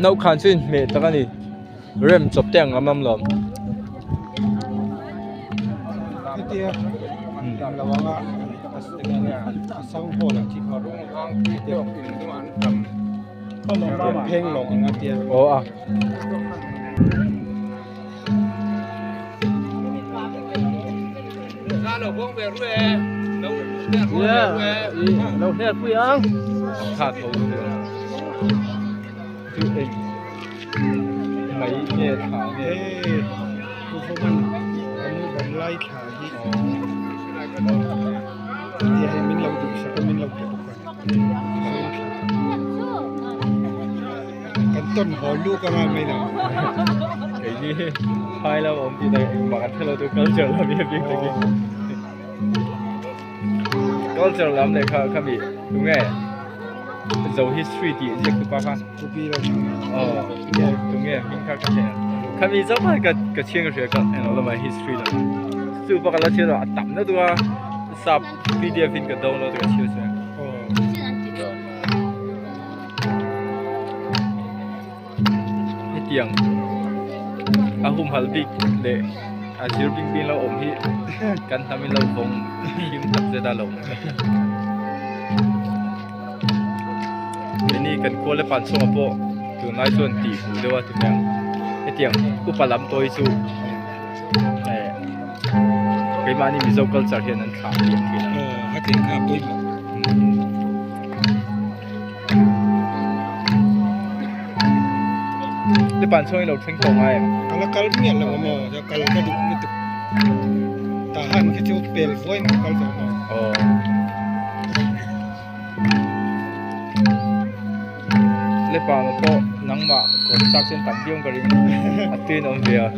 No khan chu inhmeh tak a ni rem chawp te ang lam am lawm. Aw a. Kha tho chu eng mai nge thla nge Keini phai lam awm tih tak engmah kan hrelo tu culture lam hi a bik takin culture lam leh kha khami tunge zo history tih ziak tupa kha aw tunge hming kha ka hre khami zawk khan ka ka chhiang ka hria ka englo lamah history lam chu pawh ka la chhiar a tam na duh a sap pdf in ka download a ka chhiar chhiar. Hetiang a humhalh bik leh a zir bik bik lo awm hi kan hnam in lo vawng him tak zet a lo awm keini kan khua leh pan chhungah pawh tunlai chuan tih hmuh deuh a ti mai ang hetiang upa lam tawh hi chu eh keimahni mizo culture hian an thlah liam thin a. Te pan chhung hi lo thleng tawh ngai em? Ka la kal miah lo a maw? Ka kal ka duh lutuk. Tah han khi chu pel vuai in ka kal tawh maw? Aw. Le pa ma pawh nangmah kawm chak chuan tam viau ka ring a tuin a awm ve a.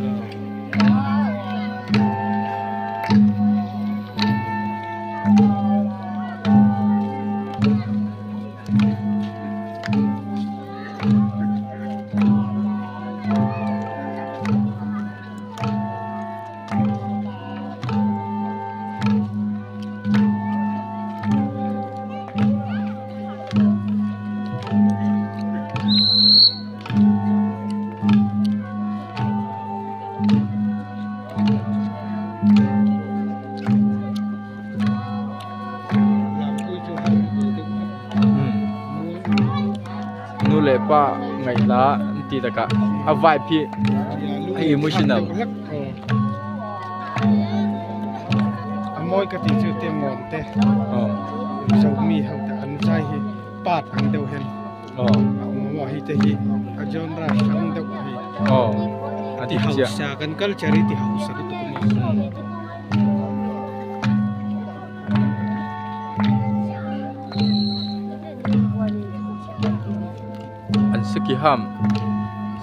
Nu leh pa ngaih hla an tih takah a vibe hi a emotional. A mawi ka tih chu te mawn te zomi ho te an zai hi part ang deuh hian a awm a maw hei te hi a genre hrang deuh hi ti hausa kan culture hi ti hausa lutuk a maw. An siki ham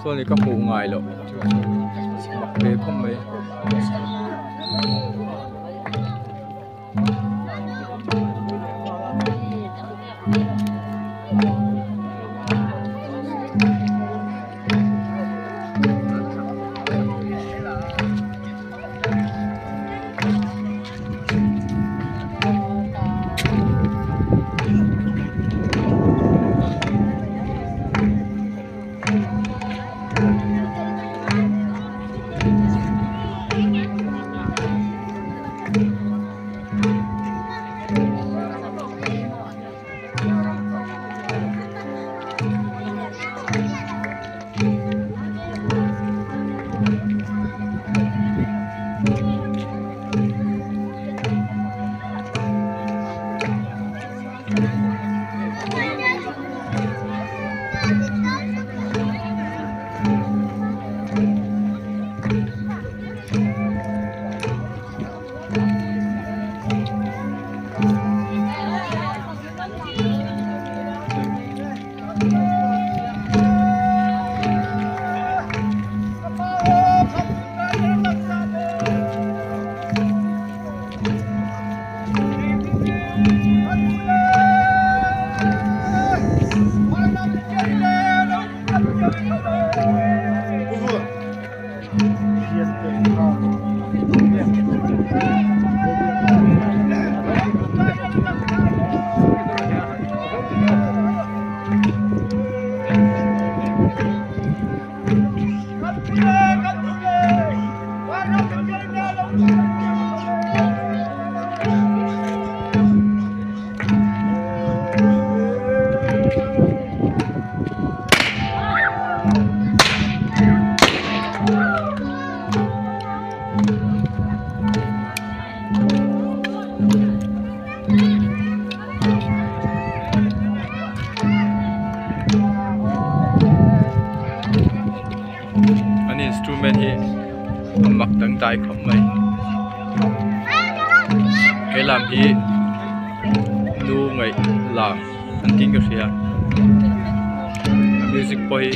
saw ni ka hmuh ngai loh mak ve khawp mai. A mak dangdai khawp mai. He lam hi nu ngaih lam an tiin ka hria. A music pawh hi.